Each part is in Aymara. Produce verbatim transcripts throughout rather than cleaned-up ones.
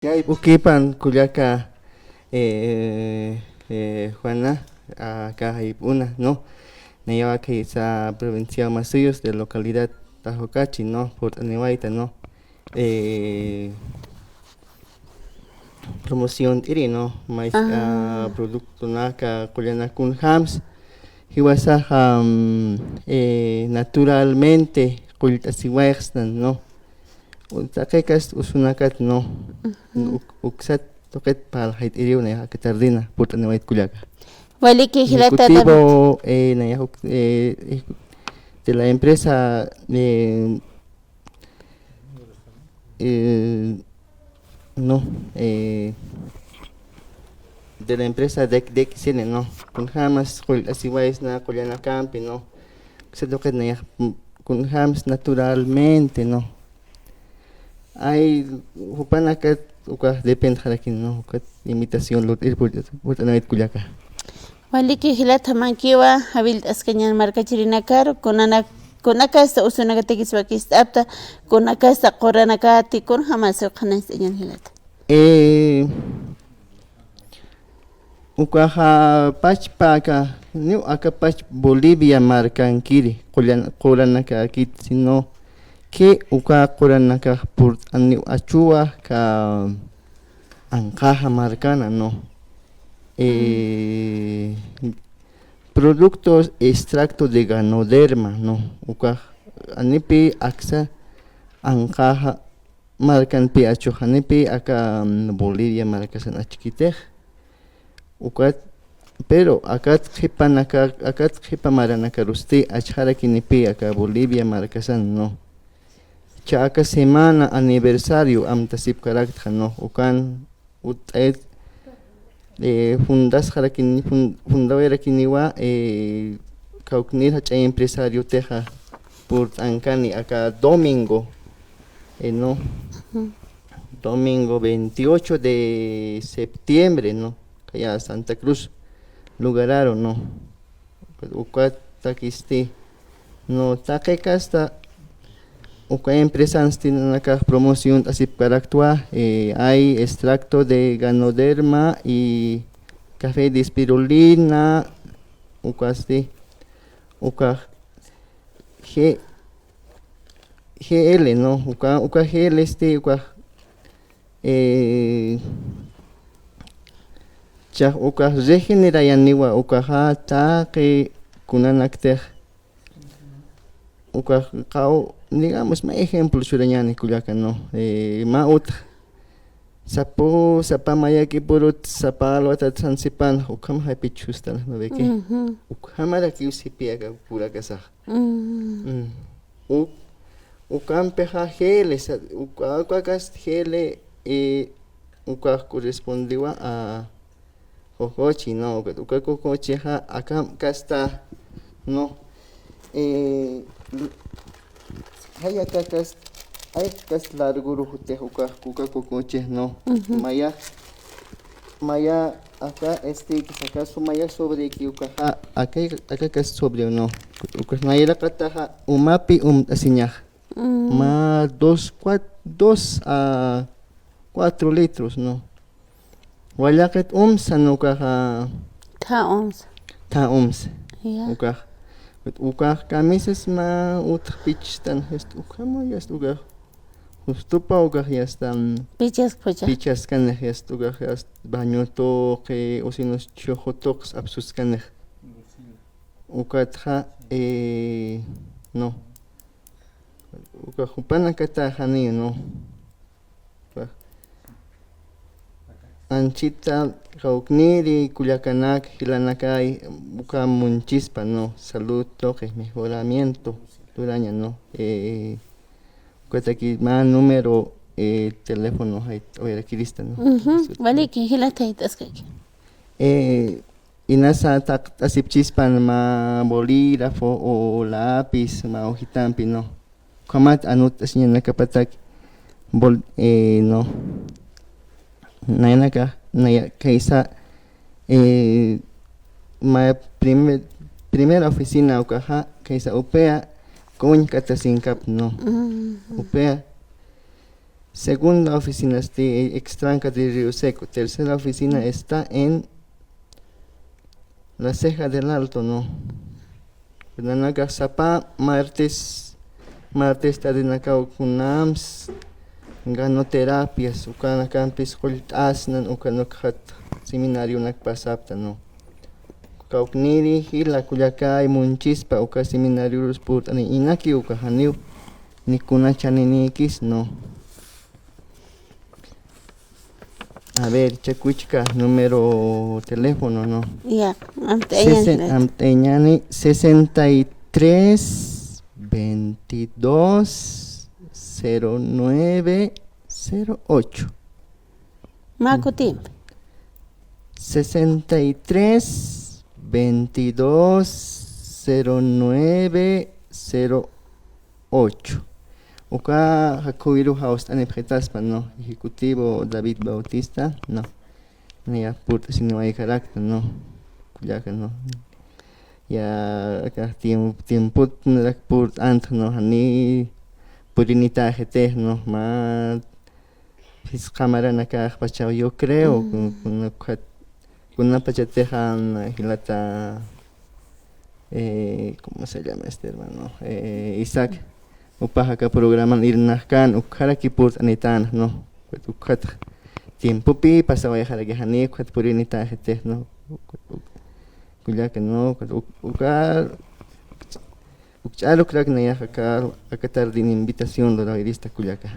Ukipan kullaka, eh, eh, Juana, aka jayp'una, ¿no? Nayawa khaysa provincia Omasuyos de localidad Tajucachi, ¿no? Purt'aniwayta, ¿no? Eh, promoción tiri, ¿no? Mays, ah, producto naka kullana kunjams, jiwasaxa, mm, eh, naturalmente qullt'asiwayxsnan, ¿no? Taqi kast usunakat, ¿no? Uk-, uksat tuqit parlxayt'iriw nayax aka tardina, purt'aniwayt kullaka. Waliki jilata David. Ejecutivo, eh, nayax uk-, eh, ejecu-, de la empresa, eh, eh, no, eh, de la empresa de, de X N, ¿no? Kunjamas qullt'asiwaysna qullanakampi, ¿no? Uksat tuqit nayax, mm, kunjams naturalmente, ¿no? Ay, jupanakat ukax dependxarakin, ¿no? Ukat invitación lurt'ir purt'anawayt kullaka. Waliki jilata, mankiwa, jawillt'askañan markachirinakaru, kunana-, kunakasta usunakatakis wakist'apta, kunakasta quranakati, kunjamas uqhanañcht'añan jilata. Eh, Ukaxa pachpa aka, niw aka pachpa Bolivia markankiri, qullan-, quranakakit, sino que uka quranakax purt'aniw achuwa ka anqaxa markana, ¿no? Eh, productos extracto de Ganoderma, ¿no? Ukax janipi aksa anqaxa markanpi achuxanipi aka, mm, Bolivia markasan achkitix. Ukat, pero akat qhipanaka, akat qhipa maranakarusti achxarakinipi aka Bolivia markasan, ¿no? Cha aka semana aniversario amtasipkaraktxa, ¿no? Ukan utt'ayt, eh, fundasxarakin-, fun-, fundawayarakiniwa, eh, kawknir jach'a empresario tixa purt'ankani aka domingo, eh, ¿no? Domingo veintiocho de septiembre, ¿no? Kaya Santa Cruz, lugararu, ¿no? Ukatakisti, ¿no? Taqi kasta, uka empresansti nanakax promoción asipkaraktwa, eh, hay extracto de Ganoderma y café de espirulina, ukasti, ukax G-, G L, ¿no? Uka, uka G L este, ukax, eh, chax ukax regenerayaniwa, ukaxa taqi kunanaktix ukax qaw, digamos, mä ejemplo churañäni kullaka, ¿no? Eh, mä utx sapu, sapa mayaki purut, sapa alwatat sansipan, ukham jaypich justan, ¿no ve que? Ukhamarakiw sipi aka purakasax. Mm. Uk-, ukampixa G L, sa-, uka, uka kast G L, eh, ukax correspondiwa a Cocochi, ¿no? Uka, uka Cocochixa aka kasta, ¿no? Eh, l-, jaya aka kast, ay, kast larguru jutix uka, uka Cocochi, ¿no? Maya, maya, aka, este, aka sumaya sobre ki ukaxa, aka, aka kast sobre, ¿no? Uka nayaraqataxa umapi umt'asiñax. Mm. Mä dos, cuat-, dos a cuatro litros, ¿no? Wallaqit umsa, ¿no? Ukaxa. Tha umsa. Tha umsa. Ya. Ukax. Ukax kamisas mä utx pichtan, yast ukhama, yast ukax. Justupa ukax yasta, mm, pichask pucha. Pichaskanix yast ukax, yast baño tuqi, o si no, chuxu tuqis apsuskanix. Ukatxa, eh, no. Uka jupanakata janiw, ¿no? Uka anchita kawkniri kullakanak jilanakay, uka munchispa, ¿no? Salud tuqi mejoramiento luraña, ¿no? Eh, ukataki mä número, eh, teléfono jayt uyarakirista, ¿no? Ujú. Waliki, jilata jayt'askaki. Eh, Inasa taqt'asipchispan mä bolígrafo o lápiz mä hojitampi, ¿no? Ukhamat anutt'asiñanakapatak bol-, eh, ¿no? Nayanaka, naya, kaysa, eh, mä primer, primera oficina ukaxa, kaysa UPEA, kuñkatasinkap, ¿no? Ujú. UPEA, segunda oficinasti, eh, extranca de Río Seco. Tercera oficina está en La Ceja del Alto, ¿no? Nanakax sapa martes, martes tardinakaw kunams, ganoterapias, ukanakampis qullt'asnan, ukanakxat seminarionak pasapta, ¿no? Kawkniri jila kullakay munchispa uka seminariorus purt'ani inaki uka janiw, ni kuna chaninïkis, ¿no? A ver, chakuchka número teléfono, ¿no? Ya, amt'añani. Sesen-, amt'añani, sesenta y tres, veintidós, cero nueve, cero ocho. Mä kutimp. Sesenta y tres, veintidós, cero nueve, cero ocho. Uka jakhuwiru jawst'anipxitaspa, ¿no? Ejecutivo David Bautista, ¿no? Naya purt'asiniwayxarakta, ¿no? Kullaka, ¿no? Ya, aka tiemp-, tiempot narak purt'antx, ¿no? Jani purinitaxitix, ¿no? Mä phisqa maranakaxpachaw, yo creo, kun-, kuna ukxat, kunapachatixa jilata, eh, ¿cómo se llama este hermano? Eh, Isaac, jupax aka programan irnaqkan, ukxaraki purt'anitänx, ¿no? Ukxat tiempopi pasawayxaraki, jani ukxat purinitaxitix, ¿no? Kullaka, ¿no? Uk-, uka Ukch'arukrak nayax aka, aka tardin invitación lurawayrista kullaka.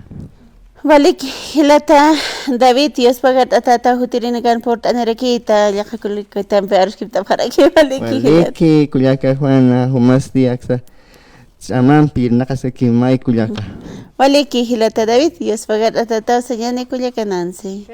Waliki, jilata David, yuspagart'atätaw jutirinakan purt'anirakïta, yaqha kullakatampi aruskipt'apxaraki, waliki, jilata. Waliki, kullaka Juana, jumasti aksa ch'amampi irnaqaskakimay kullaka. Waliki, jilata David, yuspagart'atätaw sañäni kullaka Nancy.